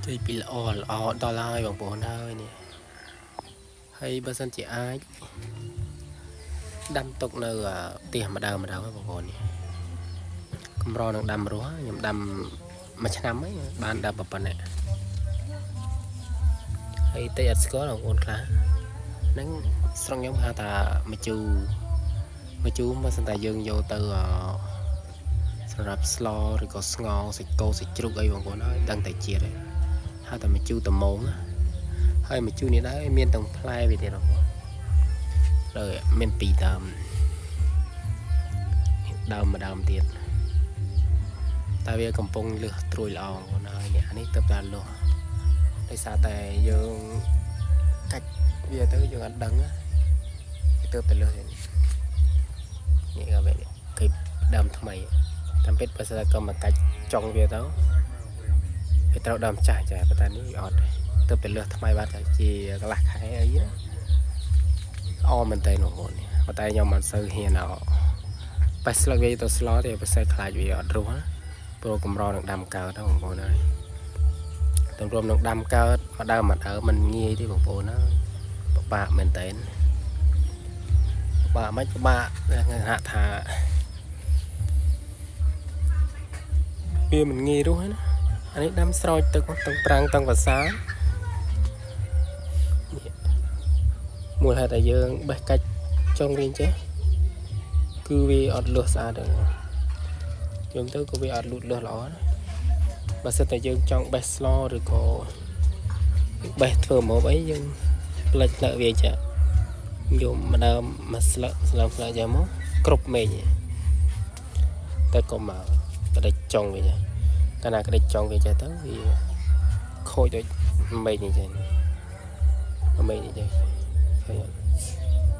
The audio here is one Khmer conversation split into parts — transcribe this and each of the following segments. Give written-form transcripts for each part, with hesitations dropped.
ចេញពីល្អល្អដល់ហើយបងប្អូនហើយនេះហើយបើសិនជាអាចដាំទុកនៅផ្ទះម្ដងម្ដងបងប្អូននេះកម្រនឹងដាំរស់ខ្ញុំដាំមួយឆ្នាំហើយបានដល់ប៉ុណ្ណេះហើយតិចអត់ស្គាល់បងប្អូនខ្លះហ្នឹងស្រុកខ្ញុំហៅថាម្ជូម្ជូបើសិនតែយើងយកទៅសម្រាប់ស្លឬក៏ស្ងោសាច់គោសាច់ជ្រូកអីបងប្អូនហើយដឹងតែជាតិហើយហៅថាម្ជូត្មងហើយម្ជូនេះដែរមានទាំងផ្លែវាទៀតបងប្អូនលើមានពីរដើមដើមមួយដើមទៀតតែវាកំពុងលឹះត្រួយល្អបងប្អូនហើយនេះអានេះទៅតែលុះដោយសារតែយើងកាច់វាទៅយើងអត់ដឹងវាទៅតែលឹះនេះនេះក៏វាគេដើមថ្មីតាមពិតបើសិនតែក៏មកកាច់ចុងវាទៅវាត្រូវដើមចាស់ចាប៉ុន្តែនេះវាអត់ទៅតែលឹះថ្មីបាត់ហើយជាកន្លះខែអីណាល្អមែនតើបងប្អូនប៉ុន្តែខ្ញុំមិនសូវហ៊ានអបេះស្លឹកវាទៅស្លទេបើសិនខ្លាចវាអត់រស់ណាព្រោះកម្រនឹងដាំកើតហ្នឹងបងប្អូនហើយទម្រាំនឹងដាំកើតមួយដើមមួយដើមมันងាយទេបងប្អូនហើយពិបាកមែនតើពិបាកមិនពិបាកលក្ខណៈថាវាមិនងាយរស់ណាអានេះដាំស្រោចទឹកទាំងប្រាំងទាំងវស្សានេះមូលហេតុតែយើងបេះកាច់ចុងវិញចេះគឺវាអត់លឺស្អាតទេយើងទៅក៏វាអត់លូតលាស់ល្អណាបើសិនតែយើងចង់បេះស្លឬក៏បេះធ្វើម្ហូបអីយើងផ្លិចផ្លឹកវាចាយកម្ដើមមួយស្លឹកស្លឹកស្លឹកយ៉ាងមកគ្រប់មេឃតែកុំមកក្តិចចុងវាចាកាលណាក្តិចចុងវាចេះទៅវាខូចដូចមេឃនេះចឹងមេឃនេះចឹងឃើញអត់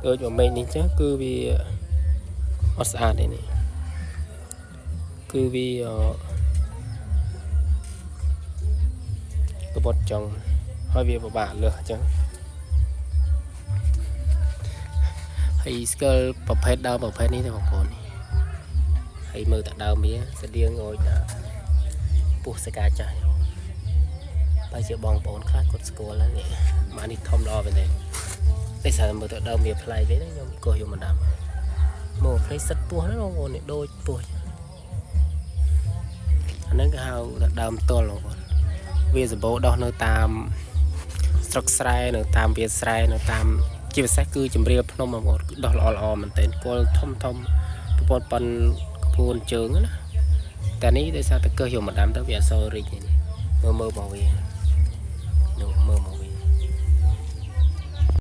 ដូចមេឃនេះចឹងគឺវាអត់ស្អាតទេនេះគឺវាកបត់ចុងហើយវាពិបាកលើសអញ្ចឹងហើយស្គាល់ប្រភេទដើមប្រភេទនេះទេបងប្អូនហើយមើលតែដើមវាស្តៀងឲ្យពុះសកាចាស់បើជាបងប្អូនខ្លះគាត់ស្គាល់ហើយនេះម៉ានេះធំល្អមែនទេតែសារមើលទៅដើមវាប្លែកវិញខ្ញុំកោះយកមកដាំមកផ្លេចសិតពោះហ្នឹងបងប្អូននេះដូចពោះអាហ្នឹងគេហៅថាដើមទល់បងប្អូនវាសម្បូរដោះនៅតាមស្រុកស្រែនៅតាមវាលស្រែនៅតាមជាពិសេសគឺជំរាលភ្នំបងប្អូនគឺដោះល្អល្អមែនទែនគល់ធំធំប្រព័ន្ធប៉ុនក្ពួនជើងណាតែនេះដោយសារតែកើសយកមកដាំទៅវាអត់សូវរីកទេមើលមើលមកវានោះមើលមកវា